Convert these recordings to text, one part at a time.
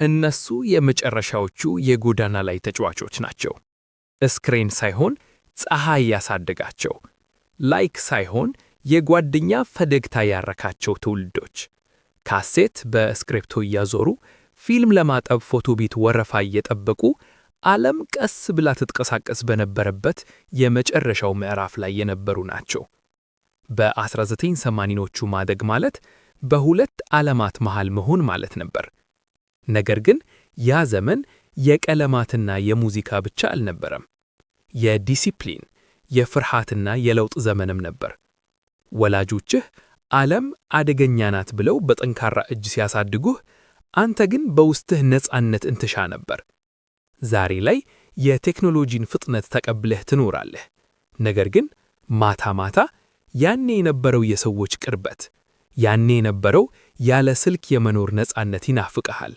እነሱ የመጨረሻዎቹ የጎዳና ላይ ተጫዋቾች ናቸው። Screen ሳይሆን ፀሐይ ያሳደጋቸው፣ like ሳይሆን የጓደኛ ፈገግታ ያረካቸው ትውልዶች። ካሴት በስክሪፕቶ እያዞሩ፣ ፊልም ለማጠብ ፎቶ ቤት ወረፋ እየጠበቁ፣ ዓለም ቀስ ብላ ትንቀሳቀስ በነበረበት የመጨረሻው ምዕራፍ ላይ የነበሩ ናቸው። በ1980ዎቹ ማደግ ማለት በሁለት ዓለማት መሃል መሆን ማለት ነበር። ነገር ግን ያ ዘመን የቀለማትና የሙዚቃ ብቻ አልነበረም። የዲሲፕሊን፣ የፍርሃትና የለውጥ ዘመንም ነበር። ወላጆችህ ዓለም አደገኛ ናት ብለው በጠንካራ እጅ ሲያሳድጉህ፣ አንተ ግን በውስጥህ ነፃነት ትሻ ነበር። ዛሬ ላይ የቴክኖሎጂን ፍጥነት ተቀብለህ ትኖራለህ። ነገር ግን ማታ ማታ ያኔ የነበረው የሰዎች ቅርበት፣ ያኔ የነበረው ያለ ስልክ የመኖር ነፃነት ይናፍቅሃል።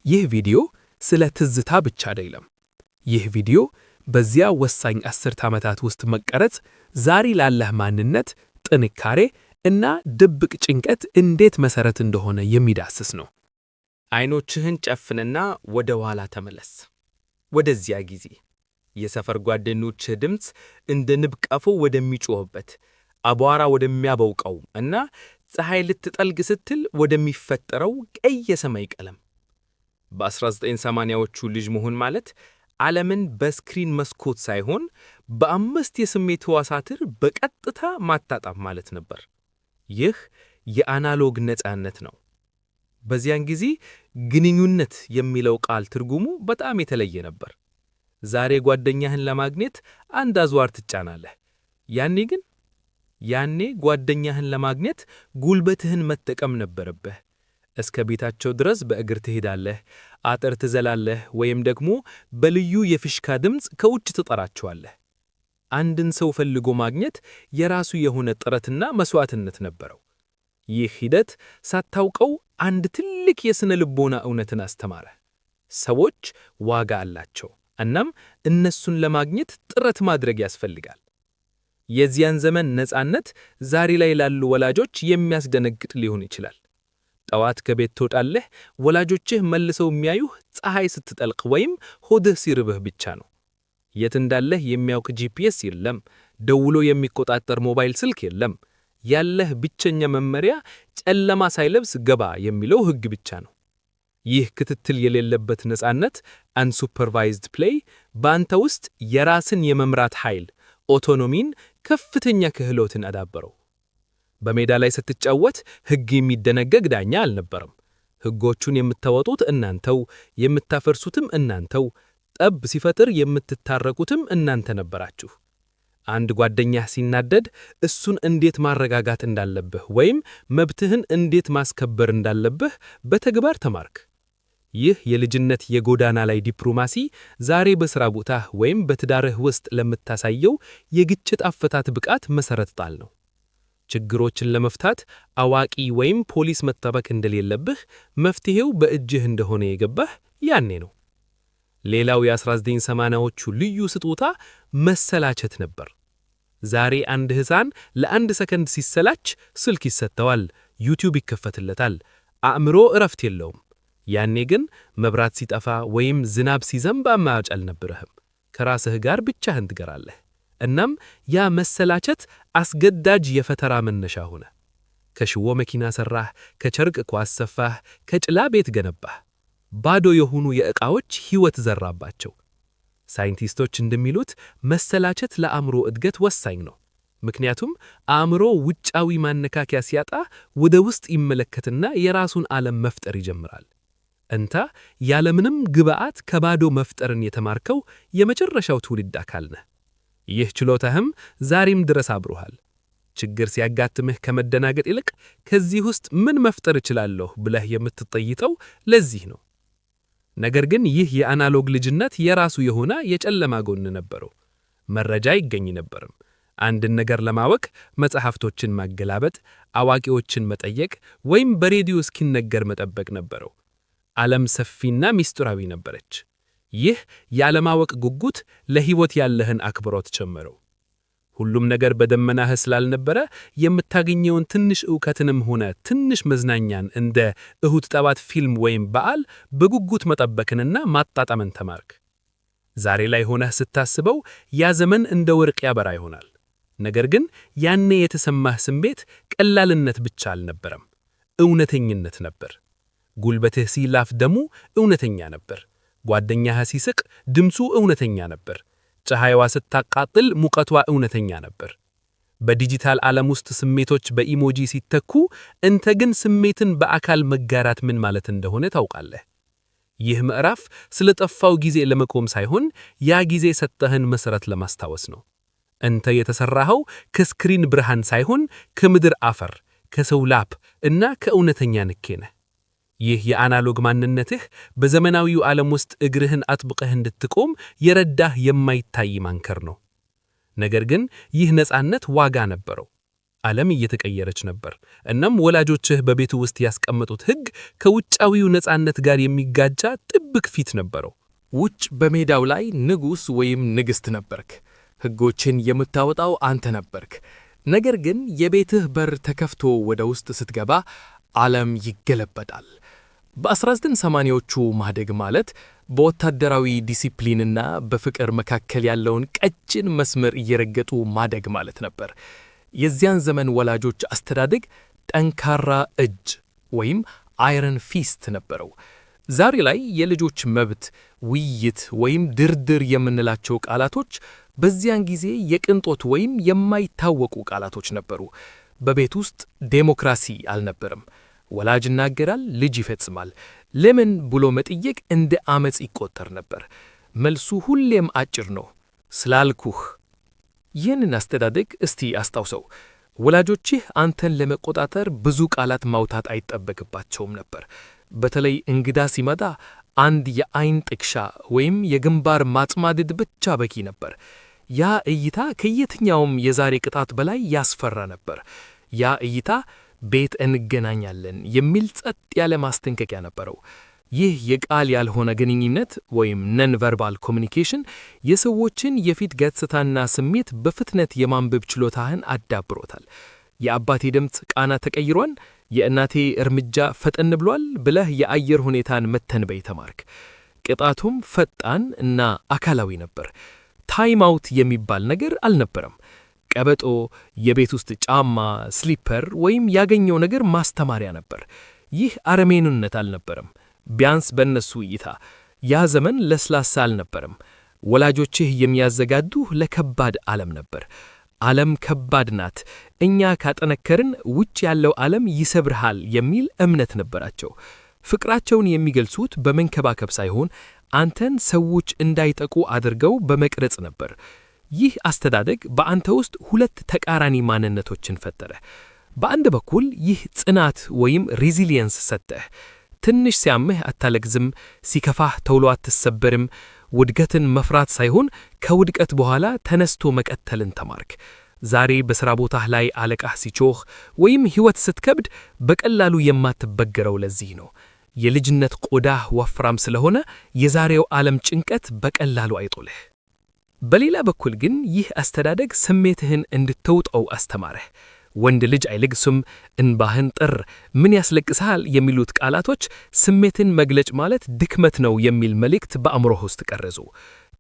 ይህ ቪዲዮ ስለ ትዝታ ብቻ አይደለም። ይህ ቪዲዮ በዚያ ወሳኝ 10 ዓመታት ውስጥ መቀረጽ ዛሬ ላለህ ማንነት፣ ጥንካሬ እና ድብቅ ጭንቀት እንዴት መሠረት እንደሆነ የሚዳስስ ነው። አይኖችህን ጨፍንና ወደ ኋላ ተመለስ። ወደዚያ ጊዜ፣ የሰፈር ጓደኞችህ ድምፅ እንደ ንብ ቀፎ ወደሚጮህበት፣ አቧራ ወደሚያቦካው እና ፀሐይ ልትጠልቅ ስትል ወደሚፈጠረው ቀይ የሰማይ ቀለም። በ1980ዎቹ ልጅ መሆን ማለት ዓለምን በ screen መስኮት ሳይሆን በአምስት የስሜት ሕዋሳትህ በቀጥታ ማጣጣም ማለት ነበር። ይህ የ analog ነፃነት ነው። በዚያን ጊዜ ግንኙነት የሚለው ቃል ትርጉሙ በጣም የተለየ ነበር። ዛሬ ጓደኛህን ለማግኘት አንድ አዝራር ትጫናለህ። ያኔ ግን ያኔ ጓደኛህን ለማግኘት ጉልበትህን መጠቀም ነበረብህ። እስከ ቤታቸው ድረስ በእግር ትሄዳለህ፣ አጥር ትዘላለህ፣ ወይም ደግሞ በልዩ የፊሽካ ድምፅ ከውጭ ትጠራቸዋለህ። አንድን ሰው ፈልጎ ማግኘት የራሱ የሆነ ጥረትና መስዋዕትነት ነበረው። ይህ ሂደት ሳታውቀው አንድ ትልቅ የሥነ ልቦና እውነትን አስተማረህ። ሰዎች ዋጋ አላቸው፣ እናም እነሱን ለማግኘት ጥረት ማድረግ ያስፈልጋል። የዚያን ዘመን ነፃነት ዛሬ ላይ ላሉ ወላጆች የሚያስደነግጥ ሊሆን ይችላል። ጠዋት ከቤት ትወጣለህ፣ ወላጆችህ መልሰው የሚያዩህ ፀሐይ ስትጠልቅ ወይም ሆድህ ሲርብህ ብቻ ነው። የት እንዳለህ የሚያውቅ GPS የለም፣ ደውሎ የሚቆጣጠር ሞባይል ስልክ የለም። ያለህ ብቸኛ መመሪያ ጨለማ ሳይለብስ ግባ የሚለው ሕግ ብቻ ነው። ይህ ክትትል የሌለበት ነፃነት፣ unsupervised play፣ በአንተ ውስጥ የራስን የመምራት ኃይል፣ autonomy ን፣ ከፍተኛ ክህሎትን አዳበረው። በሜዳ ላይ ስትጫወት ሕግ የሚደነግግ ዳኛ አልነበረም። ሕጎቹን የምታወጡት እናንተው፣ የምታፈርሱትም እናንተው፣ ጠብ ሲፈጠር የምትታረቁትም እናንተ ነበራችሁ። አንድ ጓደኛህ ሲናደድ እሱን እንዴት ማረጋጋት እንዳለብህ ወይም መብትህን እንዴት ማስከበር እንዳለብህ በተግባር ተማርክ። ይህ የልጅነት የጎዳና ላይ ዲፕሎማሲ ዛሬ በሥራ ቦታህ ወይም በትዳርህ ውስጥ ለምታሳየው የግጭት አፈታት ብቃት መሠረት ጣል ነው። ችግሮችን ለመፍታት አዋቂ ወይም ፖሊስ መጠበቅ እንደሌለብህ፣ መፍትሄው በእጅህ እንደሆነ የገባህ ያኔ ነው። ሌላው የ1980ዎቹ ልዩ ስጦታ መሰላቸት ነበር። ዛሬ አንድ ሕፃን ለአንድ ሰከንድ ሲሰላች ስልክ ይሰጠዋል፣ YouTube ይከፈትለታል፣ አእምሮ እረፍት የለውም። ያኔ ግን መብራት ሲጠፋ ወይም ዝናብ ሲዘንብ አማራጭ አልነበረህም። ከራስህ ጋር ብቻህን ትገራለህ። እናም ያ መሰላቸት አስገዳጅ የፈጠራ መነሻ ሆነ። ከሽቦ መኪና ሰራህ፣ ከጨርቅ ኳስ ሰፋህ፣ ከጭላ ቤት ገነባህ። ባዶ የሆኑ የዕቃዎች ሕይወት ዘራህባቸው። ሳይንቲስቶች እንደሚሉት መሰላቸት ለአእምሮ እድገት ወሳኝ ነው። ምክንያቱም አእምሮ ውጫዊ ማነቃቂያ ሲያጣ ወደ ውስጥ ይመለከትና የራሱን ዓለም መፍጠር ይጀምራል። አንተ ያለምንም ግብዓት ከባዶ መፍጠርን የተማርከው የመጨረሻው ትውልድ አካል ነህ። ይህ ችሎታህም ዛሬም ድረስ አብሮሃል። ችግር ሲያጋጥምህ ከመደናገጥ ይልቅ ከዚህ ውስጥ ምን መፍጠር እችላለሁ ብለህ የምትጠይቀው ለዚህ ነው። ነገር ግን ይህ የ analog ልጅነት የራሱ የሆነ የጨለማ ጎን ነበረው። መረጃ አይገኝ ነበርም። አንድን ነገር ለማወቅ መጽሐፍቶችን ማገላበጥ፣ አዋቂዎችን መጠየቅ ወይም በሬዲዮ እስኪነገር መጠበቅ ነበረው። ዓለም ሰፊና ሚስጥራዊ ነበረች። ይህ ያለማወቅ ጉጉት ለሕይወት ያለህን አክብሮት ጨመረው። ሁሉም ነገር በደመናህ ስላልነበረ የምታገኘውን ትንሽ ዕውቀትንም ሆነ ትንሽ መዝናኛን፣ እንደ እሁድ ጠዋት ፊልም ወይም በዓል፣ በጉጉት መጠበቅንና ማጣጣምን ተማርክ። ዛሬ ላይ ሆነህ ስታስበው ያ ዘመን እንደ ወርቅ ያበራ ይሆናል። ነገር ግን ያኔ የተሰማህ ስሜት ቀላልነት ብቻ አልነበረም፣ እውነተኝነት ነበር። ጉልበትህ ሲላፍ ደሙ እውነተኛ ነበር። ጓደኛህ ሲስቅ ድምፁ እውነተኛ ነበር። ፀሐይዋ ስታቃጥል ሙቀቷ እውነተኛ ነበር። በዲጂታል ዓለም ውስጥ ስሜቶች በ emoji ሲተኩ፣ አንተ ግን ስሜትን በአካል መጋራት ምን ማለት እንደሆነ ታውቃለህ። ይህ ምዕራፍ ስለ ጠፋው ጊዜ ለመቆም ሳይሆን ያ ጊዜ የሰጠህን መሠረት ለማስታወስ ነው። አንተ የተሠራኸው ከ screen ብርሃን ሳይሆን ከምድር አፈር፣ ከሰው ላብ እና ከእውነተኛ ንክኪ ነህ። ይህ የ analog ማንነትህ በዘመናዊው ዓለም ውስጥ እግርህን አጥብቀህ እንድትቆም የረዳህ የማይታይ anchor ነው። ነገር ግን ይህ ነፃነት ዋጋ ነበረው። ዓለም እየተቀየረች ነበር። እናም ወላጆችህ በቤቱ ውስጥ ያስቀመጡት ሕግ ከውጫዊው ነፃነት ጋር የሚጋጭ ጥብቅ ፊት ነበረው። ውጭ በሜዳው ላይ ንጉሥ ወይም ንግሥት ነበርክ። ሕጎችን የምታወጣው አንተ ነበርክ። ነገር ግን የቤትህ በር ተከፍቶ ወደ ውስጥ ስትገባ ዓለም ይገለበጣል። በ1980ዎቹ ማደግ ማለት በወታደራዊ ዲሲፕሊንና በፍቅር መካከል ያለውን ቀጭን መስመር እየረገጡ ማደግ ማለት ነበር። የዚያን ዘመን ወላጆች አስተዳደግ ጠንካራ እጅ ወይም iron fist ነበረው። ዛሬ ላይ የልጆች መብት፣ ውይይት ወይም ድርድር የምንላቸው ቃላቶች በዚያን ጊዜ የቅንጦት ወይም የማይታወቁ ቃላቶች ነበሩ። በቤት ውስጥ ዴሞክራሲ አልነበረም። ወላጅ ይናገራል፣ ልጅ ይፈጽማል። ለምን ብሎ መጠየቅ እንደ አመፅ ይቆጠር ነበር። መልሱ ሁሌም አጭር ነው፣ ስላልኩህ። ይህንን አስተዳደግ እስቲ አስታውሰው። ወላጆችህ አንተን ለመቆጣጠር ብዙ ቃላት ማውጣት አይጠበቅባቸውም ነበር። በተለይ እንግዳ ሲመጣ አንድ የአይን ጥቅሻ ወይም የግንባር ማጽማድድ ብቻ በቂ ነበር። ያ እይታ ከየትኛውም የዛሬ ቅጣት በላይ ያስፈራ ነበር። ያ እይታ ቤት እንገናኛለን የሚል ጸጥ ያለ ማስጠንቀቂያ ነበረው። ይህ የቃል ያልሆነ ግንኙነት ወይም non verbal communication የሰዎችን የፊት ገጽታና ስሜት በፍጥነት የማንበብ ችሎታህን አዳብሮታል። የአባቴ ድምፅ ቃና ተቀይሯል፣ የእናቴ እርምጃ ፈጠን ብሏል ብለህ የአየር ሁኔታን መተንበይ ተማርክ። ቅጣቱም ፈጣን እና አካላዊ ነበር። Time out የሚባል ነገር አልነበረም። ቀበቶ፣ የቤት ውስጥ ጫማ፣ slipper ወይም ያገኘው ነገር ማስተማሪያ ነበር። ይህ አረመኔነት አልነበረም፣ ቢያንስ በእነሱ እይታ። ያ ዘመን ለስላሳ አልነበረም። ወላጆችህ የሚያዘጋጁህ ለከባድ ዓለም ነበር። ዓለም ከባድ ናት፣ እኛ ካጠነከርን ውጭ ያለው ዓለም ይሰብርሃል የሚል እምነት ነበራቸው። ፍቅራቸውን የሚገልጹት በመንከባከብ ሳይሆን አንተን ሰዎች እንዳይጠቁ አድርገው በመቅረጽ ነበር። ይህ አስተዳደግ በአንተ ውስጥ ሁለት ተቃራኒ ማንነቶችን ፈጠረ። በአንድ በኩል ይህ ጽናት ወይም resilience ሰጠህ። ትንሽ ሲያምህ አታለቅስም፣ ሲከፋህ ቶሎ አትሰበርም። ውድቀትን መፍራት ሳይሆን ከውድቀት በኋላ ተነስቶ መቀጠልን ተማርክ። ዛሬ በሥራ ቦታህ ላይ አለቃህ ሲጮህ ወይም ሕይወት ስትከብድ በቀላሉ የማትበገረው ለዚህ ነው። የልጅነት ቆዳህ ወፍራም ስለሆነ የዛሬው ዓለም ጭንቀት በቀላሉ አይጥልህ። በሌላ በኩል ግን ይህ አስተዳደግ ስሜትህን እንድትውጠው አስተማረህ። ወንድ ልጅ አይለቅስም፣ እንባህን ጥር፣ ምን ያስለቅስሃል የሚሉት ቃላቶች ስሜትን መግለጽ ማለት ድክመት ነው የሚል መልእክት በአእምሮህ ውስጥ ቀረጹ።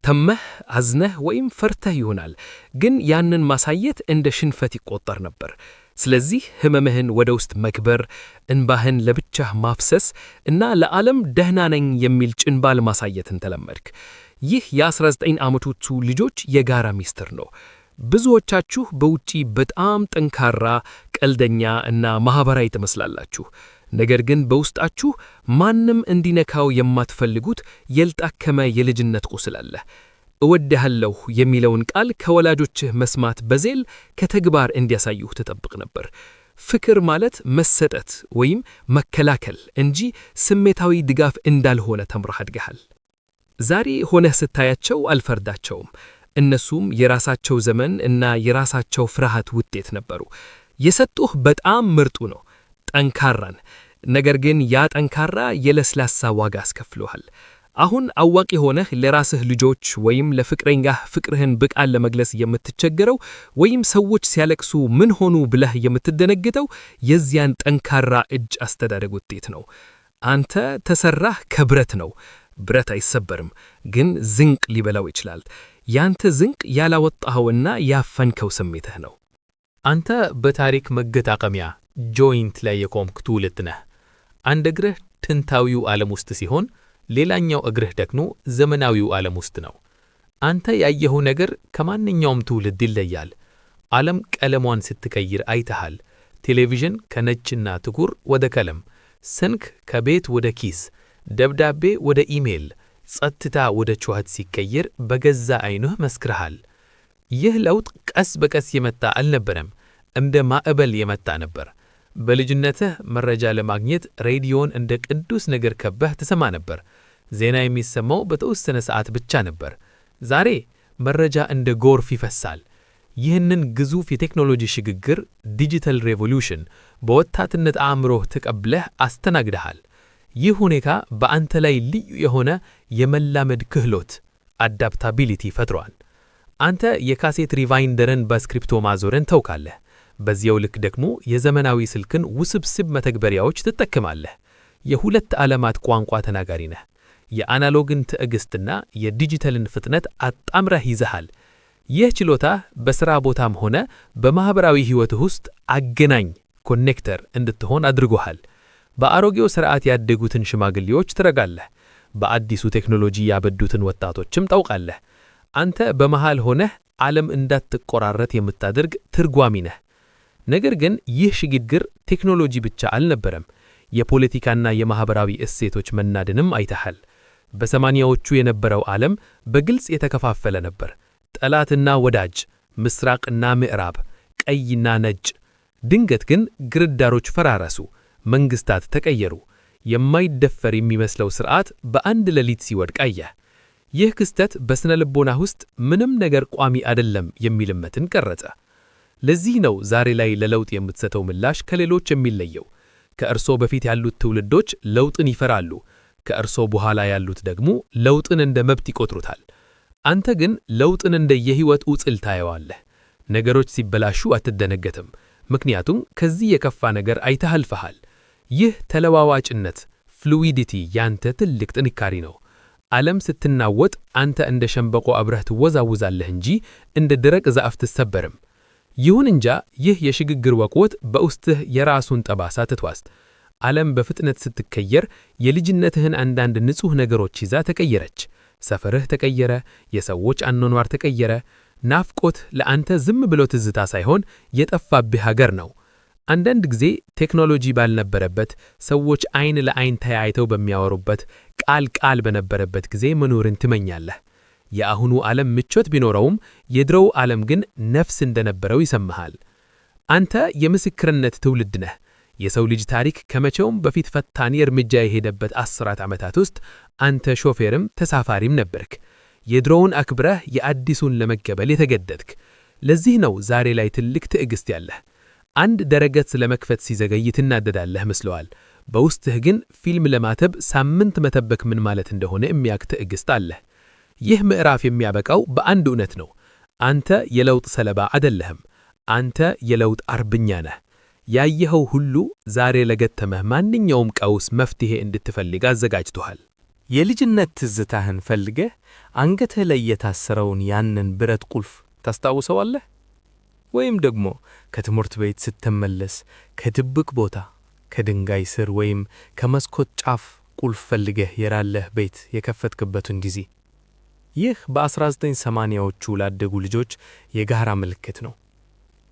ታመህ፣ አዝነህ ወይም ፈርተህ ይሆናል፣ ግን ያንን ማሳየት እንደ ሽንፈት ይቆጠር ነበር። ስለዚህ ህመምህን ወደ ውስጥ መቅበር፣ እንባህን ለብቻህ ማፍሰስ እና ለዓለም ደህና ነኝ የሚል ጭንባል ማሳየትን ተለመድክ። ይህ የ19 ዓመቶቹ ልጆች የጋራ ሚስጥር ነው። ብዙዎቻችሁ በውጪ በጣም ጠንካራ፣ ቀልደኛ እና ማኅበራዊ ትመስላላችሁ። ነገር ግን በውስጣችሁ ማንም እንዲነካው የማትፈልጉት የልጣከመ የልጅነት ቁስል አለ። እወድሃለሁ የሚለውን ቃል ከወላጆችህ መስማት በዘለለ ከተግባር እንዲያሳዩህ ትጠብቅ ነበር። ፍቅር ማለት መሰጠት ወይም መከላከል እንጂ ስሜታዊ ድጋፍ እንዳልሆነ ተምረህ አድገሃል። ዛሬ ሆነህ ስታያቸው አልፈርዳቸውም። እነሱም የራሳቸው ዘመን እና የራሳቸው ፍርሃት ውጤት ነበሩ። የሰጡህ በጣም ምርጡ ነው፣ ጠንካራን። ነገር ግን ያ ጠንካራ የለስላሳ ዋጋ አስከፍሎሃል። አሁን አዋቂ ሆነህ ለራስህ ልጆች ወይም ለፍቅረኛህ ፍቅርህን በቃል ለመግለጽ የምትቸገረው፣ ወይም ሰዎች ሲያለቅሱ ምን ሆኑ ብለህ የምትደነግጠው የዚያን ጠንካራ እጅ አስተዳደግ ውጤት ነው። አንተ ተሰራህ ከብረት ነው። ብረት አይሰበርም፣ ግን ዝንቅ ሊበላው ይችላል። ያንተ ዝንቅ ያላወጣኸውና ያፈንከው ስሜትህ ነው። አንተ በታሪክ መገጣጠሚያ joint ላይ የቆምክ ትውልድ ነህ። አንድ እግርህ ጥንታዊው ዓለም ውስጥ ሲሆን፣ ሌላኛው እግርህ ደግሞ ዘመናዊው ዓለም ውስጥ ነው። አንተ ያየኸው ነገር ከማንኛውም ትውልድ ይለያል። ዓለም ቀለሟን ስትቀይር አይተሃል። ቴሌቪዥን ከነጭና ጥቁር ወደ ቀለም፣ ስልክ ከቤት ወደ ኪስ፣ ደብዳቤ ወደ ኢሜል፣ ጸጥታ ወደ ጩኸት ሲቀየር በገዛ ዓይንህ መስክረሃል። ይህ ለውጥ ቀስ በቀስ የመጣ አልነበረም፣ እንደ ማዕበል የመጣ ነበር። በልጅነትህ መረጃ ለማግኘት ሬዲዮን እንደ ቅዱስ ነገር ከበህ ትሰማ ነበር። ዜና የሚሰማው በተወሰነ ሰዓት ብቻ ነበር። ዛሬ መረጃ እንደ ጎርፍ ይፈሳል። ይህንን ግዙፍ የቴክኖሎጂ ሽግግር፣ digital revolution፣ በወጣትነት አእምሮህ ተቀብለህ አስተናግደሃል። ይህ ሁኔታ በአንተ ላይ ልዩ የሆነ የመላመድ ክህሎት፣ adaptability፣ ፈጥሯል። አንተ የካሴት rewinder ን በስክሪፕቶ ማዞርን ታውቃለህ። በዚያው ልክ ደግሞ የዘመናዊ ስልክን ውስብስብ መተግበሪያዎች ትጠቀማለህ። የሁለት ዓለማት ቋንቋ ተናጋሪ ነህ። የአናሎግን ትዕግስትና የዲጂታልን ፍጥነት አጣምረህ ይዘሃል። ይህ ችሎታ በሥራ ቦታም ሆነ በማኅበራዊ ሕይወትህ ውስጥ አገናኝ፣ connector እንድትሆን አድርጎሃል። በአሮጌው ሥርዓት ያደጉትን ሽማግሌዎች ትረዳለህ። በአዲሱ ቴክኖሎጂ ያበዱትን ወጣቶችም ታውቃለህ። አንተ በመሃል ሆነህ ዓለም እንዳትቆራረጥ የምታደርግ ትርጓሚ ነህ። ነገር ግን ይህ ሽግግር ቴክኖሎጂ ብቻ አልነበረም። የፖለቲካና የማኅበራዊ እሴቶች መናድንም አይተሃል። በ80ዎቹ የነበረው ዓለም በግልጽ የተከፋፈለ ነበር። ጠላትና ወዳጅ፣ ምስራቅና ምዕራብ፣ ቀይና ነጭ። ድንገት ግን ግርዳሮች ፈራረሱ፣ መንግስታት ተቀየሩ። የማይደፈር የሚመስለው ሥርዓት በአንድ ሌሊት ሲወድቅ አየህ። ይህ ክስተት በስነ ልቦና ውስጥ ምንም ነገር ቋሚ አይደለም የሚል እምነትን ቀረጸ። ለዚህ ነው ዛሬ ላይ ለለውጥ የምትሰጠው ምላሽ ከሌሎች የሚለየው። ከእርሶ በፊት ያሉት ትውልዶች ለውጥን ይፈራሉ። ከእርሶ በኋላ ያሉት ደግሞ ለውጥን እንደ መብት ይቆጥሩታል። አንተ ግን ለውጥን እንደ የሕይወት ውጽል ታየዋለህ። ነገሮች ሲበላሹ አትደነገጥም፣ ምክንያቱም ከዚህ የከፋ ነገር አይተህ አልፈሃል። ይህ ተለዋዋጭነት፣ fluidity፣ ያንተ ትልቅ ጥንካሬ ነው። ዓለም ስትናወጥ አንተ እንደ ሸምበቆ አብረህ ትወዛወዛለህ እንጂ እንደ ደረቅ ዛፍ አትሰበርም። ይሁን እንጂ ይህ የሽግግር ወቅት በውስጥህ የራሱን ጠባሳ ትቷል። ዓለም በፍጥነት ስትቀየር የልጅነትህን አንዳንድ ንጹሕ ነገሮች ይዛ ተቀየረች። ሰፈርህ ተቀየረ፣ የሰዎች አኗኗር ተቀየረ። ናፍቆት ለአንተ ዝም ብሎ ትዝታ ሳይሆን የጠፋብህ ሀገር ነው። አንዳንድ ጊዜ ቴክኖሎጂ ባልነበረበት፣ ሰዎች አይን ለአይን ተያይተው በሚያወሩበት፣ ቃል ቃል በነበረበት ጊዜ መኖርን ትመኛለህ። የአሁኑ ዓለም ምቾት ቢኖረውም የድሮው ዓለም ግን ነፍስ እንደነበረው ይሰማሃል። አንተ የምስክርነት ትውልድ ነህ። የሰው ልጅ ታሪክ ከመቼውም በፊት ፈጣን እርምጃ የሄደበት 10 ዓመታት ውስጥ አንተ ሾፌርም ተሳፋሪም ነበርክ። የድሮውን አክብረህ የአዲሱን ለመቀበል የተገደድክ። ለዚህ ነው ዛሬ ላይ ትልቅ ትዕግስት ያለህ። አንድ ድረገጽ ለመክፈት ሲዘገይ ትናደዳለህ መስለዋል። በውስጥህ ግን ፊልም ለማተብ ሳምንት መጠበቅ ምን ማለት እንደሆነ የሚያውቅ ትዕግስት አለህ። ይህ ምዕራፍ የሚያበቃው በአንድ እውነት ነው። አንተ የለውጥ ሰለባ አይደለህም። አንተ የለውጥ አርበኛ ነህ። ያየኸው ሁሉ ዛሬ ለገጠመህ ማንኛውም ቀውስ መፍትሔ እንድትፈልግ አዘጋጅቶሃል። የልጅነት ትዝታህን ፈልገህ አንገትህ ላይ የታሰረውን ያንን ብረት ቁልፍ ታስታውሰዋለህ? ወይም ደግሞ ከትምህርት ቤት ስትመለስ ከድብቅ ቦታ፣ ከድንጋይ ስር ወይም ከመስኮት ጫፍ ቁልፍ ፈልገህ የራስህ ቤት የከፈትክበትን ጊዜ። ይህ በ1980ዎቹ ላደጉ ልጆች የጋራ ምልክት ነው።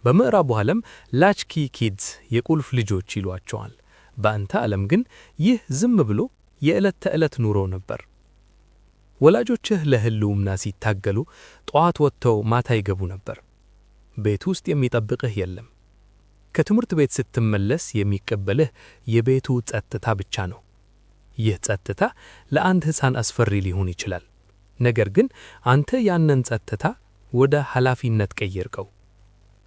በምዕራቡ ዓለም latchkey kids፣ የቁልፍ ልጆች ይሏቸዋል። በአንተ ዓለም ግን ይህ ዝም ብሎ የዕለት ተዕለት ኑሮ ነበር። ወላጆችህ ለህልውና ሲታገሉ ጠዋት ወጥተው ማታ ይገቡ ነበር። ቤት ውስጥ የሚጠብቅህ የለም። ከትምህርት ቤት ስትመለስ የሚቀበልህ የቤቱ ጸጥታ ብቻ ነው። ይህ ጸጥታ ለአንድ ሕፃን አስፈሪ ሊሆን ይችላል። ነገር ግን አንተ ያንን ጸጥታ ወደ ኃላፊነት ቀየርከው።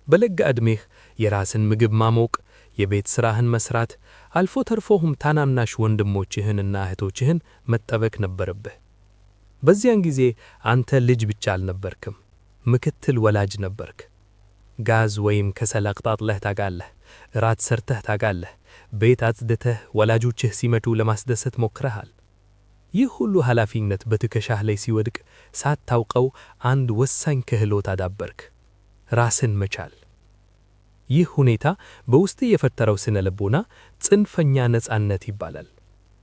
በለጋ ዕድሜህ የራስን ምግብ ማሞቅ፣ የቤት ሥራህን መስራት፣ አልፎ ተርፎህም ታናናሽ ወንድሞችህንና እህቶችህን መጠበቅ ነበረብህ። በዚያን ጊዜ አንተ ልጅ ብቻ አልነበርክም፣ ምክትል ወላጅ ነበርክ። ጋዝ ወይም ከሰል አቀጣጥለህ ታውቃለህ፣ እራት ሰርተህ ታውቃለህ፣ ቤት አጽድተህ ወላጆችህ ሲመጡ ለማስደሰት ሞክረሃል። ይህ ሁሉ ኃላፊነት በትከሻህ ላይ ሲወድቅ ሳታውቀው አንድ ወሳኝ ክህሎት አዳበርክ፦ ራስን መቻል። ይህ ሁኔታ በውስጥህ የፈጠረው ስነ ልቦና ጽንፈኛ ነፃነት ይባላል።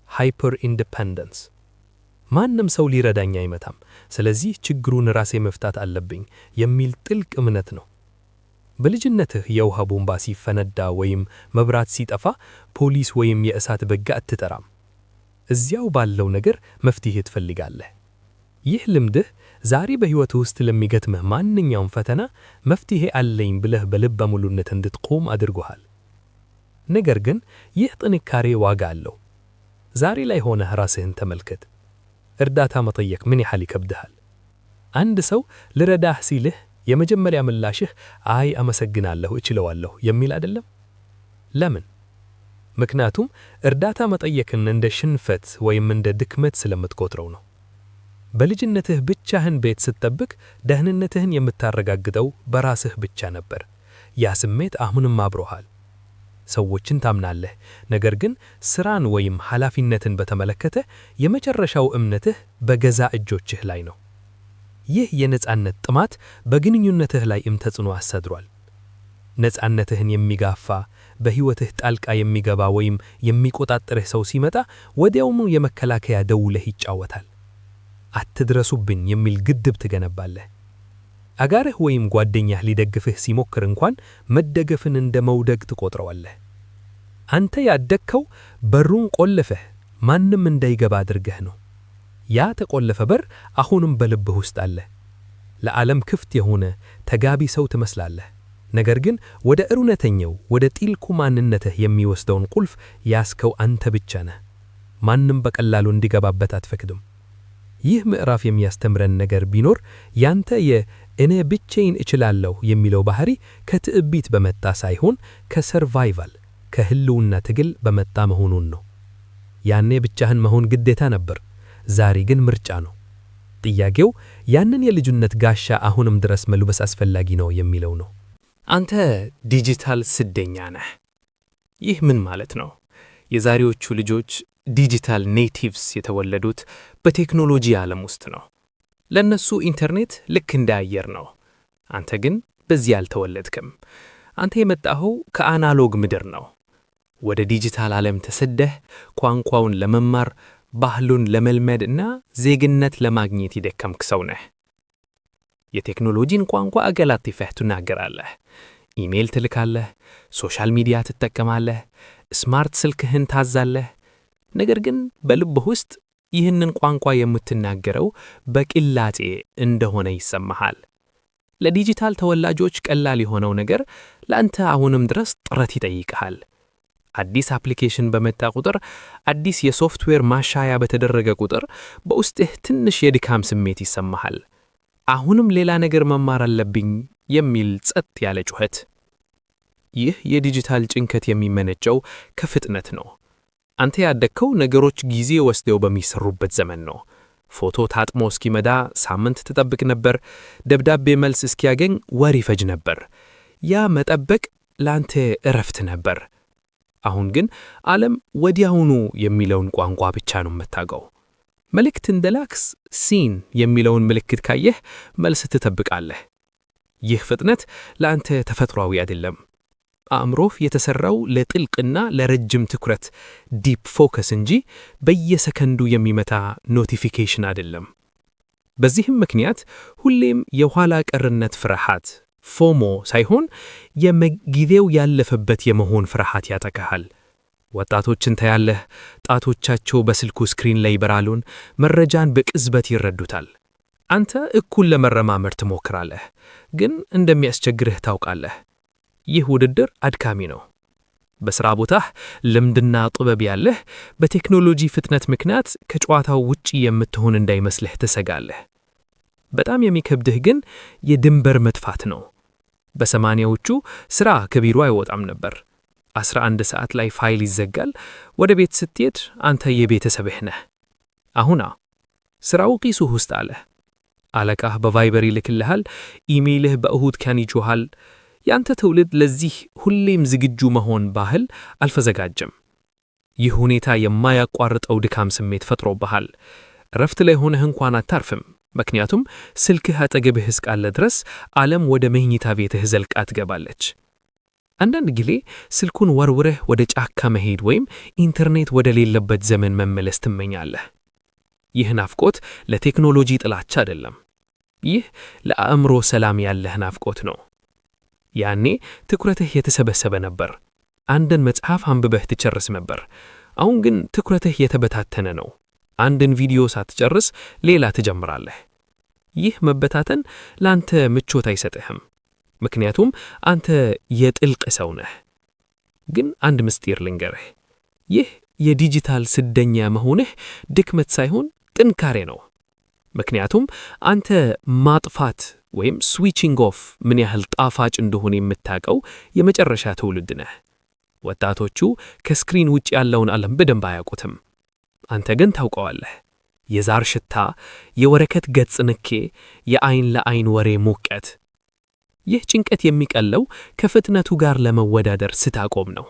Hyper independence። ማንም ሰው ሊረዳኝ አይመጣም፣ ስለዚህ ችግሩን ራሴ መፍታት አለብኝ የሚል ጥልቅ እምነት ነው። በልጅነትህ የውሃ ቧንቧ ሲፈነዳ ወይም መብራት ሲጠፋ ፖሊስ ወይም የእሳት አደጋ አትጠራም። እዚያው ባለው ነገር መፍትሄ ትፈልጋለህ። ይህ ልምድህ ዛሬ በሕይወትህ ውስጥ ለሚገጥምህ ማንኛውም ፈተና መፍትሄ አለኝ ብለህ በልበ ሙሉነት እንድትቆም አድርጎሃል። ነገር ግን ይህ ጥንካሬ ዋጋ አለው። ዛሬ ላይ ሆነህ ራስህን ተመልከት። እርዳታ መጠየቅ ምን ያህል ይከብድሃል? አንድ ሰው ልረዳህ ሲልህ የመጀመሪያ ምላሽህ "አይ አመሰግናለሁ፣ እችለዋለሁ" የሚል አይደለም? ለምን? ምክንያቱም እርዳታ መጠየቅን እንደ ሽንፈት ወይም እንደ ድክመት ስለምትቆጥረው ነው። በልጅነትህ ብቻህን ቤት ስትጠብቅ ደህንነትህን የምታረጋግጠው በራስህ ብቻ ነበር። ያ ስሜት አሁንም አብሮሃል። ሰዎችን ታምናለህ፣ ነገር ግን ስራን ወይም ኃላፊነትን በተመለከተ የመጨረሻው እምነትህ በገዛ እጆችህ ላይ ነው። ይህ የነጻነት ጥማት በግንኙነትህ ላይም ተጽዕኖ አሳድሯል። ነጻነትህን የሚጋፋ፣ በሕይወትህ ጣልቃ የሚገባ ወይም የሚቆጣጠርህ ሰው ሲመጣ ወዲያውኑ የመከላከያ ደውልህ ይጫወታል። አትድረሱብኝ የሚል ግድብ ትገነባለህ። አጋርህ ወይም ጓደኛህ ሊደግፍህ ሲሞክር እንኳን መደገፍን እንደ መውደቅ ትቆጥረዋለህ። አንተ ያደግከው በሩን ቆልፈህ ማንም እንዳይገባ አድርገህ ነው። ያ ተቆለፈ በር አሁንም በልብህ ውስጥ አለ። ለዓለም ክፍት የሆነ ተግባቢ ሰው ትመስላለህ። ነገር ግን ወደ እውነተኛው፣ ወደ ጥልቁ ማንነትህ የሚወስደውን ቁልፍ የያዝከው አንተ ብቻ ነህ። ማንም በቀላሉ እንዲገባበት አትፈቅድም። ይህ ምዕራፍ የሚያስተምረን ነገር ቢኖር ያንተ የእኔ ብቻዬን እችላለሁ የሚለው ባህሪ ከትዕቢት በመጣ ሳይሆን ከ survival፣ ከህልውና ትግል በመጣ መሆኑን ነው። ያኔ ብቻህን መሆን ግዴታ ነበር፣ ዛሬ ግን ምርጫ ነው። ጥያቄው ያንን የልጅነት ጋሻ አሁንም ድረስ መልበስ አስፈላጊ ነው የሚለው ነው። አንተ ዲጂታል ስደተኛ ነህ። ይህ ምን ማለት ነው? የዛሬዎቹ ልጆች digital natives የተወለዱት በቴክኖሎጂ ዓለም ውስጥ ነው። ለእነሱ ኢንተርኔት ልክ እንደ አየር ነው። አንተ ግን በዚህ አልተወለድክም። አንተ የመጣኸው ከ analog ምድር ነው። ወደ ዲጂታል ዓለም ተሰደህ ቋንቋውን ለመማር፣ ባህሉን ለመልመድ እና ዜግነት ለማግኘት የደከምክ ሰው ነህ። የቴክኖሎጂን ቋንቋ አቀላጥፈህ ትናገራለህ። ኢሜይል ትልካለህ፣ social media ትጠቀማለህ፣ smart ስልክህን ታዛለህ። ነገር ግን በልብህ ውስጥ ይህንን ቋንቋ የምትናገረው በቅላጼ እንደሆነ ይሰማሃል። ለዲጂታል ተወላጆች ቀላል የሆነው ነገር ለአንተ አሁንም ድረስ ጥረት ይጠይቅሃል። አዲስ application በመጣ ቁጥር፣ አዲስ የሶፍትዌር ማሻሻያ በተደረገ ቁጥር በውስጥህ ትንሽ የድካም ስሜት ይሰማሃል። አሁንም ሌላ ነገር መማር አለብኝ የሚል ጸጥ ያለ ጩኸት። ይህ የዲጂታል ጭንቀት የሚመነጨው ከፍጥነት ነው። አንተ ያደግከው ነገሮች ጊዜ ወስደው በሚሰሩበት ዘመን ነው። ፎቶ ታጥሞ እስኪመጣ ሳምንት ትጠብቅ ነበር። ደብዳቤ መልስ እስኪያገኝ ወር ይፈጅ ነበር። ያ መጠበቅ ለአንተ እረፍት ነበር። አሁን ግን ዓለም ወዲያውኑ የሚለውን ቋንቋ ብቻ ነው የምታውቀው። መልእክት እንደላክ seen የሚለውን ምልክት ካየህ መልስ ትጠብቃለህ። ይህ ፍጥነት ለአንተ ተፈጥሯዊ አይደለም። አእምሮህ የተሠራው ለጥልቅና ለረጅም ትኩረት፣ deep focus እንጂ በየሰከንዱ የሚመጣ notification አይደለም። በዚህም ምክንያት ሁሌም የኋላ ቀርነት ፍርሃት፣ FOMO ሳይሆን የጊዜው ያለፈበት የመሆን ፍርሃት ያጠቃሃል። ወጣቶችን ታያለህ፣ ጣቶቻቸው በስልኩ screen ላይ ይበራሉ፣ መረጃን በቅጽበት ይረዱታል። አንተ እኩል ለመረማመድ ትሞክራለህ፣ ግን እንደሚያስቸግርህ ታውቃለህ። ይህ ውድድር አድካሚ ነው። በሥራ ቦታህ ልምድና ጥበብ ያለህ በቴክኖሎጂ ፍጥነት ምክንያት ከጨዋታው ውጪ የምትሆን እንዳይመስልህ ትሰጋለህ። በጣም የሚከብድህ ግን የድንበር መጥፋት ነው። በ80ዎቹ ስራ ከቢሮ አይወጣም ነበር። 11 ሰዓት ላይ ፋይል ይዘጋል። ወደ ቤት ስትሄድ አንተ የቤተሰብህ ነህ። አሁን ስራው ኪስህ ውስጥ አለ። አለቃህ በ Viber ይልክልሃል፣ ኢሜይልህ በእሁድ ቀን ይጮሃል። ያንተ ትውልድ ለዚህ ሁሌም ዝግጁ መሆን ባህል አልተዘጋጀም። ይህ ሁኔታ የማያቋርጠው ድካም ስሜት ፈጥሮብሃል። እረፍት ላይ ሆነህ እንኳን አታርፍም። ምክንያቱም ስልክህ አጠገብህ እስካለ ድረስ ዓለም ወደ መኝታ ቤትህ ዘልቃ ትገባለች። አንዳንድ ጊዜ ስልኩን ወርውረህ ወደ ጫካ መሄድ ወይም ኢንተርኔት ወደ ሌለበት ዘመን መመለስ ትመኛለህ። ይህ ናፍቆት ለቴክኖሎጂ ጥላቻ አይደለም። ይህ ለአእምሮ ሰላም ያለህ ናፍቆት ነው። ያኔ ትኩረትህ የተሰበሰበ ነበር። አንድን መጽሐፍ አንብበህ ትጨርስ ነበር። አሁን ግን ትኩረትህ የተበታተነ ነው። አንድን ቪዲዮ ሳትጨርስ ሌላ ትጀምራለህ። ይህ መበታተን ለአንተ ምቾት አይሰጥህም፣ ምክንያቱም አንተ የጥልቅ ሰው ነህ። ግን አንድ ምስጢር ልንገርህ፣ ይህ የዲጂታል ስደተኛ መሆንህ ድክመት ሳይሆን ጥንካሬ ነው። ምክንያቱም አንተ ማጥፋት ወይም switching off ምን ያህል ጣፋጭ እንደሆነ የምታውቀው የመጨረሻ ትውልድ ነህ። ወጣቶቹ ከ screen ውጭ ያለውን ዓለም በደንብ አያውቁትም። አንተ ግን ታውቀዋለህ። የዛር ሽታ፣ የወረቀት ገጽ ንክኪ፣ የአይን ለአይን ወሬ ሙቀት። ይህ ጭንቀት የሚቀለው ከፍጥነቱ ጋር ለመወዳደር ስታቆም ነው።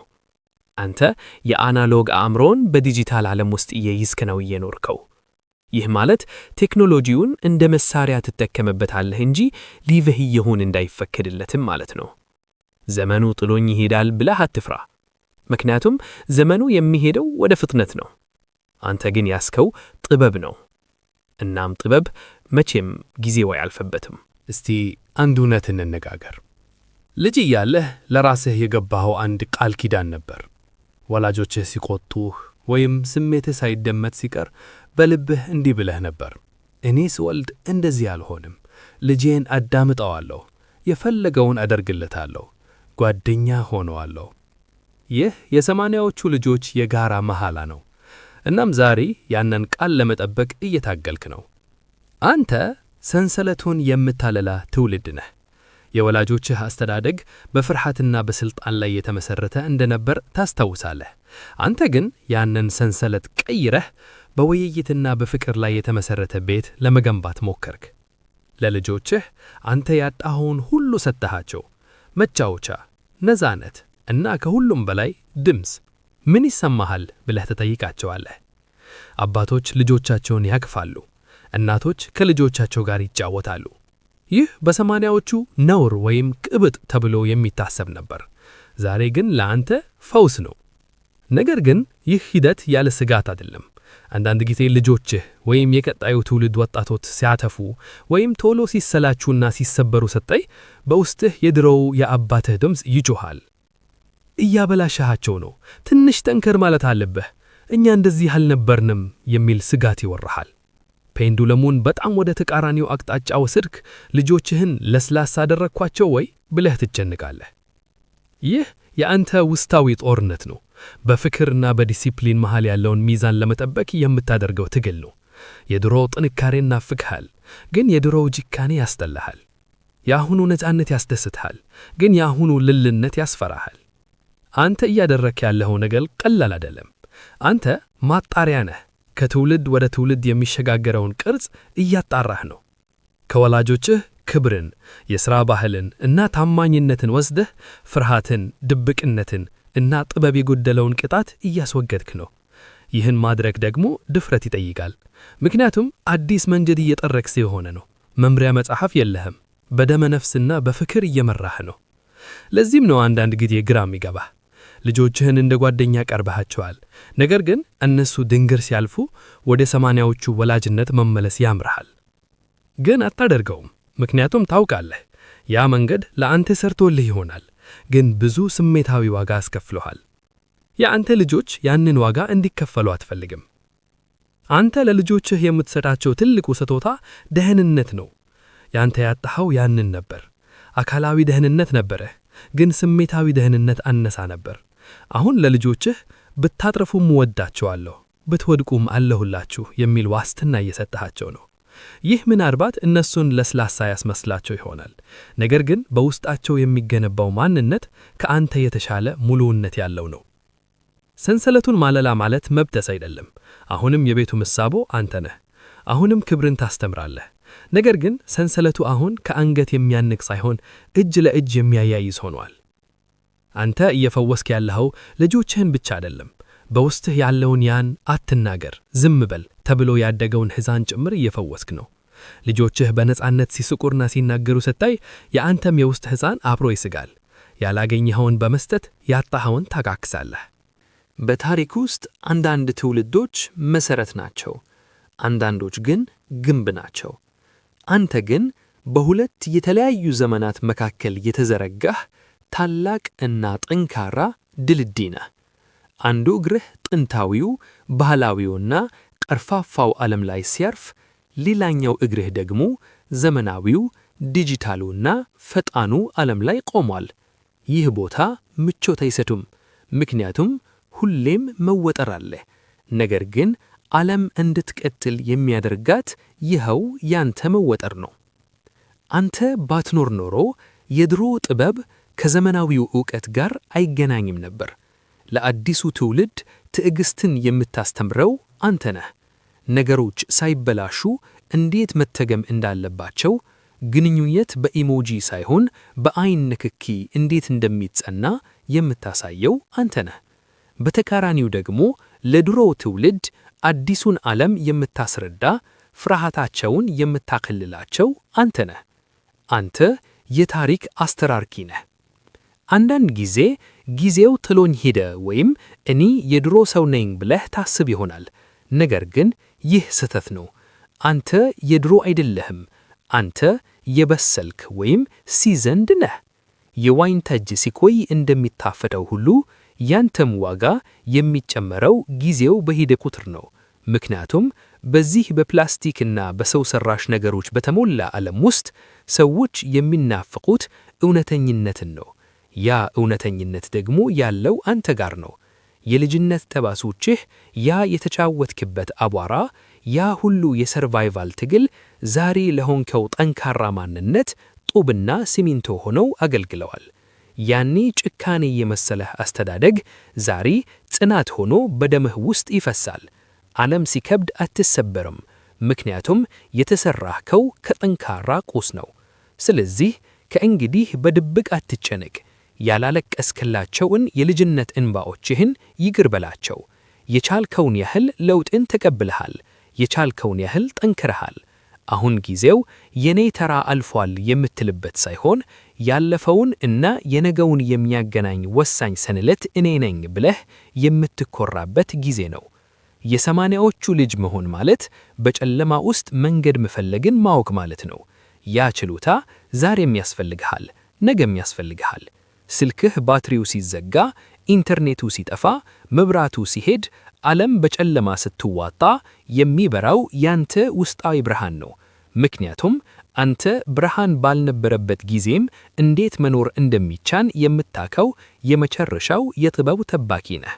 አንተ የአናሎግ አእምሮን በዲጂታል ዓለም ውስጥ እየይዝክ ነው እየኖርከው። ይህ ማለት ቴክኖሎጂውን እንደ መሳሪያ ትጠቀምበታለህ እንጂ ሊይዝህ እየሆን እንዳይፈቀድለትም ማለት ነው። ዘመኑ ጥሎኝ ይሄዳል ብለህ አትፍራ። ምክንያቱም ዘመኑ የሚሄደው ወደ ፍጥነት ነው። አንተ ግን ያስከው ጥበብ ነው። እናም ጥበብ መቼም ጊዜው አያልፍበትም። እስቲ አንድ እውነት እንነጋገር። ልጅ እያለህ ለራስህ የገባኸው አንድ ቃል ኪዳን ነበር። ወላጆችህ ሲቆጡህ ወይም ስሜትህ ሳይደመጥ ሲቀር በልብህ እንዲህ ብለህ ነበር፣ እኔ ስወልድ እንደዚህ አልሆንም፣ ልጄን አዳምጠዋለሁ፣ የፈለገውን አደርግለታለሁ፣ ጓደኛ ሆነዋለሁ። ይህ የ80ዎቹ ልጆች የጋራ መሐላ ነው። እናም ዛሬ ያንን ቃል ለመጠበቅ እየታገልክ ነው። አንተ ሰንሰለቱን የምታለላ ትውልድ ነህ። የወላጆችህ አስተዳደግ በፍርሃትና በስልጣን ላይ የተመሠረተ እንደነበር ታስታውሳለህ። አንተ ግን ያንን ሰንሰለት ቀይረህ በውይይትና በፍቅር ላይ የተመሠረተ ቤት ለመገንባት ሞከርክ። ለልጆችህ አንተ ያጣኸውን ሁሉ ሰጠሃቸው፤ መጫወቻ፣ ነፃነት እና ከሁሉም በላይ ድምፅ። ምን ይሰማሃል ብለህ ትጠይቃቸዋለህ። አባቶች ልጆቻቸውን ያቅፋሉ። እናቶች ከልጆቻቸው ጋር ይጫወታሉ። ይህ በ80ዎቹ ነውር ወይም ቅብጥ ተብሎ የሚታሰብ ነበር። ዛሬ ግን ለአንተ ፈውስ ነው። ነገር ግን ይህ ሂደት ያለ ስጋት አይደለም። አንዳንድ ጊዜ ልጆችህ ወይም የቀጣዩ ትውልድ ወጣቶች ሲያጠፉ ወይም ቶሎ ሲሰላቹና ሲሰበሩ ስታይ በውስጥህ የድሮው የአባትህ ድምፅ ይጮኻል። እያበላሸሃቸው ነው፣ ትንሽ ጠንከር ማለት አለብህ፣ እኛ እንደዚህ አልነበርንም የሚል ስጋት ይወርሃል። ፔንዱለሙን በጣም ወደ ተቃራኒው አቅጣጫ ወስድክ፣ ልጆችህን ለስላሳ አደረግኳቸው ወይ ብለህ ትጨንቃለህ። ይህ የአንተ ውስጣዊ ጦርነት ነው። በፍቅርና በዲሲፕሊን መሃል ያለውን ሚዛን ለመጠበቅ የምታደርገው ትግል ነው። የድሮው ጥንካሬ ናፍቆሃል፣ ግን የድሮው ጭካኔ ያስጠላሃል። የአሁኑ ነፃነት ያስደስትሃል፣ ግን የአሁኑ ልልነት ያስፈራሃል። አንተ እያደረክ ያለኸው ነገር ቀላል አይደለም። አንተ ማጣሪያ ነህ። ከትውልድ ወደ ትውልድ የሚሸጋገረውን ቅርጽ እያጣራህ ነው። ከወላጆችህ ክብርን፣ የሥራ ባህልን እና ታማኝነትን ወስደህ ፍርሃትን፣ ድብቅነትን እና ጥበብ የጎደለውን ቅጣት እያስወገድክ ነው። ይህን ማድረግ ደግሞ ድፍረት ይጠይቃል። ምክንያቱም አዲስ መንገድ እየጠረግክ ስለሆነ ነው። መምሪያ መጽሐፍ የለህም። በደመ ነፍስና በፍቅር እየመራህ ነው። ለዚህም ነው አንዳንድ ጊዜ ግራ የሚገባህ። ልጆችህን እንደ ጓደኛ ቀርበሃቸዋል። ነገር ግን እነሱ ድንበር ሲያልፉ ወደ 80ዎቹ ወላጅነት መመለስ ያምርሃል። ግን አታደርገውም። ምክንያቱም ታውቃለህ፣ ያ መንገድ ለአንተ ሰርቶልህ ይሆናል፣ ግን ብዙ ስሜታዊ ዋጋ አስከፍሎሃል። የአንተ ልጆች ያንን ዋጋ እንዲከፈሉ አትፈልግም። አንተ ለልጆችህ የምትሰጣቸው ትልቁ ስጦታ ደህንነት ነው። ያንተ ያጣኸው ያንን ነበር። አካላዊ ደህንነት ነበረህ፣ ግን ስሜታዊ ደህንነት አነሳ ነበር። አሁን ለልጆችህ ብታጠፉም እወዳችኋለሁ፣ ብትወድቁም አለሁላችሁ የሚል ዋስትና እየሰጠሃቸው ነው። ይህ ምናልባት እነሱን ለስላሳ ያስመስላቸው ይሆናል። ነገር ግን በውስጣቸው የሚገነባው ማንነት ከአንተ የተሻለ ሙሉነት ያለው ነው። ሰንሰለቱን ማለላ ማለት መብጠስ አይደለም። አሁንም የቤቱ ምሰሶ አንተ ነህ። አሁንም ክብርን ታስተምራለህ። ነገር ግን ሰንሰለቱ አሁን ከአንገት የሚያንቅ ሳይሆን እጅ ለእጅ የሚያያይዝ ሆኗል። አንተ እየፈወስክ ያለኸው ልጆችህን ብቻ አይደለም። በውስጥህ ያለውን ያን "አትናገር፣ ዝም በል" ተብሎ ያደገውን ሕፃን ጭምር እየፈወስክ ነው። ልጆችህ በነፃነት ሲስቁና ሲናገሩ ስታይ የአንተም የውስጥ ሕፃን አብሮ ይስቃል። ያላገኘኸውን በመስጠት ያጣኸውን ታካክሳለህ። በታሪክ ውስጥ አንዳንድ ትውልዶች መሠረት ናቸው፣ አንዳንዶች ግን ግንብ ናቸው። አንተ ግን በሁለት የተለያዩ ዘመናት መካከል የተዘረጋህ ታላቅ እና ጠንካራ ድልድይ ነህ። አንዱ እግርህ ጥንታዊው፣ ባህላዊውና ቀርፋፋው ዓለም ላይ ሲያርፍ፣ ሌላኛው እግርህ ደግሞ ዘመናዊው፣ ዲጂታሉና ፈጣኑ ዓለም ላይ ቆሟል። ይህ ቦታ ምቾት አይሰጥም፣ ምክንያቱም ሁሌም መወጠር አለ። ነገር ግን ዓለም እንድትቀጥል የሚያደርጋት ይኸው ያንተ መወጠር ነው። አንተ ባትኖር ኖሮ የድሮ ጥበብ ከዘመናዊው ዕውቀት ጋር አይገናኝም ነበር። ለአዲሱ ትውልድ ትዕግስትን የምታስተምረው አንተ ነህ። ነገሮች ሳይበላሹ እንዴት መተገም እንዳለባቸው፣ ግንኙነት በ emoji ሳይሆን በአይን ንክኪ እንዴት እንደሚጸና የምታሳየው አንተ ነህ። በተቃራኒው ደግሞ ለድሮው ትውልድ አዲሱን ዓለም የምታስረዳ፣ ፍርሃታቸውን የምታቀልላቸው አንተ ነህ። አንተ የታሪክ አስተራርኪ ነህ። አንዳንድ ጊዜ "ጊዜው ጥሎኝ ሄደ" ወይም "እኔ የድሮ ሰው ነኝ" ብለህ ታስብ ይሆናል። ነገር ግን ይህ ስህተት ነው። አንተ የድሮ አይደለህም። አንተ የበሰልክ ወይም seasoned ነህ። የወይን ጠጅ ሲቆይ እንደሚጣፍጠው ሁሉ ያንተም ዋጋ የሚጨምረው ጊዜው በሄደ ቁጥር ነው። ምክንያቱም በዚህ በፕላስቲክና በሰው ሰራሽ ነገሮች በተሞላ ዓለም ውስጥ ሰዎች የሚናፍቁት እውነተኝነትን ነው። ያ እውነተኝነት ደግሞ ያለው አንተ ጋር ነው። የልጅነት ጠባሶችህ፣ ያ የተጫወትክበት አቧራ፣ ያ ሁሉ የ survival ትግል ዛሬ ለሆንከው ጠንካራ ማንነት ጡብና ሲሚንቶ ሆነው አገልግለዋል። ያኔ ጭካኔ የመሰለህ አስተዳደግ ዛሬ ጽናት ሆኖ በደምህ ውስጥ ይፈሳል። ዓለም ሲከብድ አትሰበርም፣ ምክንያቱም የተሠራኸው ከጠንካራ ቁስ ነው። ስለዚህ ከእንግዲህ በድብቅ አትጨነቅ። ያላለቀስክላቸውን የልጅነት እንባዎችህን ይቅር በላቸው። የቻልከውን ያህል ለውጥን ተቀብለሃል። የቻልከውን ያህል ጠንክረሃል። አሁን ጊዜው "የኔ ተራ አልፏል" የምትልበት ሳይሆን "ያለፈውን እና የነገውን የሚያገናኝ ወሳኝ ሰንሰለት እኔ ነኝ" ብለህ የምትኮራበት ጊዜ ነው። የ80ዎቹ ልጅ መሆን ማለት በጨለማ ውስጥ መንገድ መፈለግን ማወቅ ማለት ነው። ያ ችሎታ ዛሬም ያስፈልግሃል፣ ነገም ያስፈልግሃል። ስልክህ ባትሪው ሲዘጋ፣ ኢንተርኔቱ ሲጠፋ፣ መብራቱ ሲሄድ፣ ዓለም በጨለማ ስትዋጥ የሚበራው ያንተ ውስጣዊ ብርሃን ነው። ምክንያቱም አንተ ብርሃን ባልነበረበት ጊዜም እንዴት መኖር እንደሚቻል የምታውቀው የመጨረሻው የጥበብ ጠባቂ ነህ።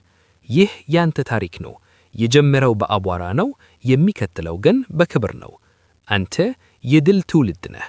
ይህ ያንተ ታሪክ ነው። የጀመረው በአቧራ ነው፣ የሚቀጥለው ግን በክብር ነው። አንተ የድል ትውልድ ነህ።